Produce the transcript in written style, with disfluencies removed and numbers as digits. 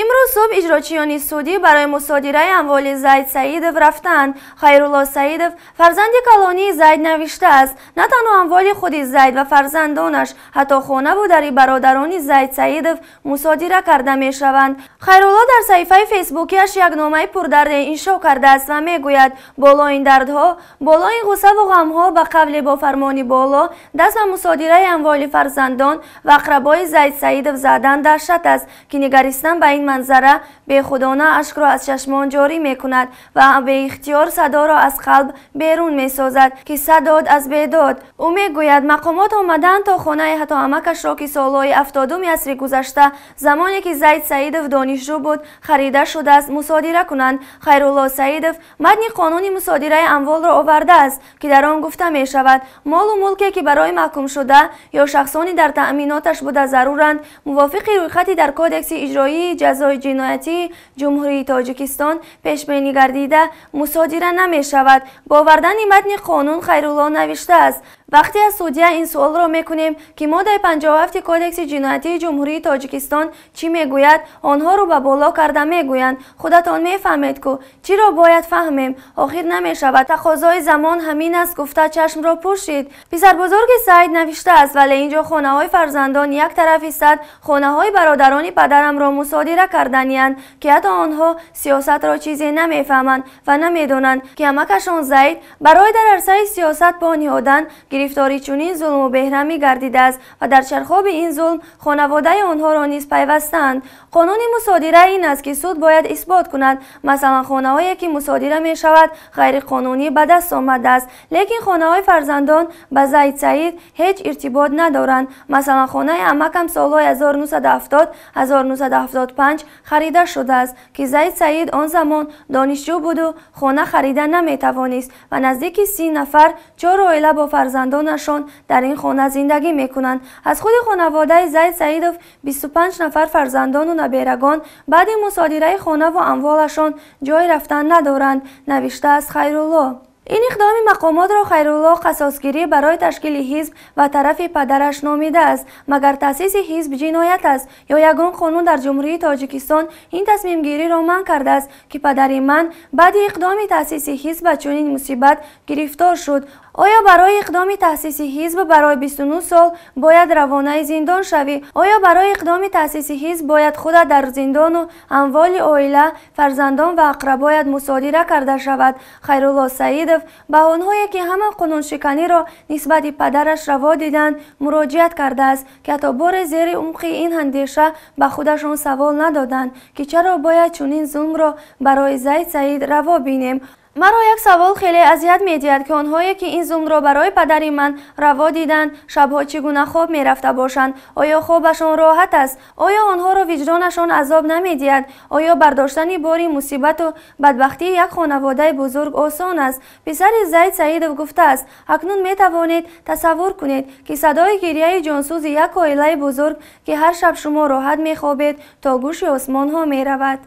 Имрӯз субҳ иҷрочиёни судӣ барои мусодираи амволи Зайд Саидов рафтанд. Хайрулло Саидов, фарзанди калонии Зайд, навиштааст: на танҳо амволи худи Зайд ва фарзандонаш, ҳатто хонаву дари бародарони Зайд Саидов мусодира карда мешаванд. Хайрулло дар саҳифаи фейсбукиаш як номаи пурдарде иншо кардааст ва мегӯяд: боло ин дардҳо, боло ин ғуссаву ғамҳо, ба қавле бо фармони боло даст ба мусодираи амволи фарзандон ва ақрабои Зайд Саидов задан даҳшат аст, ки нигаристан ба ин манзара бехудона ашкро аз чашмон ҷорӣ мекунад ва беихтиёр садоро аз қалб берун месозад, ки садод аз бедод. Ӯ мегӯяд, мақомот омаданд то хонаи ҳатто амакашро, ки солҳои 70-уми асри гузашта, замоне ки Зайд Саидов донишҷӯ буд, харида шудааст, мусодира кунанд. Хайрулло Саидов матни қонуни мусодираи амволро овардааст, ки дар он гуфта мешавад, молу мулке ки барои маҳкумшуда ё шахсони дар таъминоташ буда заруранд, мувофиқи рӯйхати дар Кодекси иҷроии ҷазои ҷиноятии Ҷумҳурии Тоҷикистон пешбинӣ гардида мусодира намешавад. Бо овардани матни қонун Хайрулло навиштааст: вақте аз судя ин суолро мекунем, ки моддаи 57 Кодекси ҷиноятии Ҷумҳурии Тоҷикистон чӣ мегӯяд, онҳоро ба боло карда мегӯянд: худатон мефаҳмед ку. Чиро бояд фаҳмем? Охир намешавад тақозои замон ҳамин аст гуфта чашмро пӯшид. Писарбузурги Саид навиштааст: вале инҷо хонаҳои фарзандон як тарафи сад, хонаҳои бародарони падарамро мусодира карданиянд, ки ҳатто онҳо сиёсатро чизе намефаҳманд ва намедонанд, ки амакашон Зайд барои дар арсаи сиёсат по ниҳодан гирифтори чунин зулму беҳрамӣ гардидааст ва дар чархоби ин зулм хонаводаи онҳоро низ пайвастаанд. Қонуни мусодира ин аст, ки суд бояд исбот кунад, масалан, хонаҳое ки мусодира мешавад, ғайриқонунӣ ба даст омадааст, лекин хонаҳои фарзандон ба Зайд Саид ҳеҷ иртибот надоранд. Масалан, хонаи амакам солҳои 1970-1975 харида шудааст, ки Зайд Саид он замон донишҷӯ буду хона харида наметавонист ва наздики 30 нафар, чор оила бо фарзандонашон дар ин хона зиндагӣ мекунанд. Аз худи хонаводаи Зайд Саидов 25 нафар фарзандону наберагон баъди мусодираи хонаву амволашон ҷой рафтан надоранд, навиштааст Хайрулло. Ин иқдоми мақомотро Хайрулло қасосгирӣ барои ташкили ҳизб ва тарафи падараш номидааст. Магар таъсиси ҳизб ҷиноят аст ё ягон қонун дар Ҷумҳурии Тоҷикистон ин тасмимгириро манъ кардааст, ки падари ман баъди иқдоми таъсиси ҳизб ба чунин мусибат гирифтор шуд? Оё барои иқдоми таъсиси ҳизб барои 29 сол бояд равонаи зиндон шавӣ? Оё барои иқдоми таъсиси ҳизб бояд худат дар зиндону амволи оила, фарзандон ва ақрабоят мусодира карда шавад? Хайрулло Саидов ба онҳое, ки ҳама қонуншиканиро нисбати падараш раво диданд, муроҷиат кардааст, ки ҳатто боре зери умқи ин андеша ба худашон савол надоданд, ки чаро бояд чунин зулмро барои Зайд Саид раво бинем. Маро як савол хеле азият медиҳад, ки онҳое, ки ин зулмро барои падари ман раво диданд, шабҳо чӣ гуна хоб мерафта бошанд? Оё хобашон роҳат аст? Оё онҳоро виҷдонашон азоб намедиҳад? Оё бардоштани бори мусибату бадбахтии як хонаводаи бузург осон аст? Писари Зайд Саидов гуфтааст: акнун метавонед тасаввур кунед, ки садои гирияи ҷонсӯзи як оилаи бузург, ки ҳар шаб шумо роҳат мехобед, то гӯши осмонҳо меравад.